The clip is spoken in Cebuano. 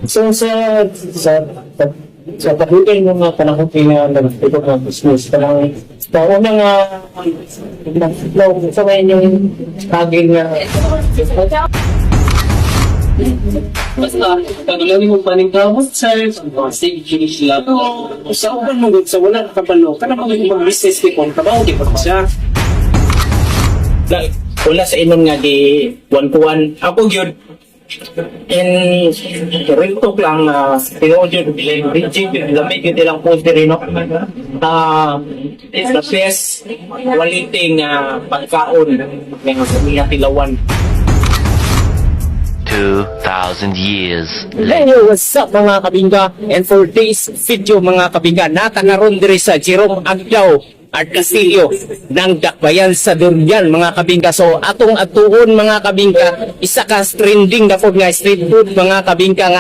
So sa pagdating ng mga panahon nga nagtutok ng business, kanang sa unang nga no, sa may inyong struggle nga? Basta, pag mo paningkamot, sir, sige sila. Pero sa uban mo gud, sa wala kabalo, kana mga ibang business people, kabaw di pa siya. Like, wala sa inon nga di one to one. Ako gyud in real talk lang, tinuod yun, rigid, lamig yun ilang food diri, no? It's the best quality nga pagkaon nga sa tilawan. 2,000 years Hey, yo, what's up, mga kabingga? And for this video, mga kabingga, natangaron diri sa Jerome Agdao at Castillo ng Dakbayan sa Durian, mga kabingga. So atong atuon, mga kabingga, isa ka trending na nga street food, mga kabingga, nga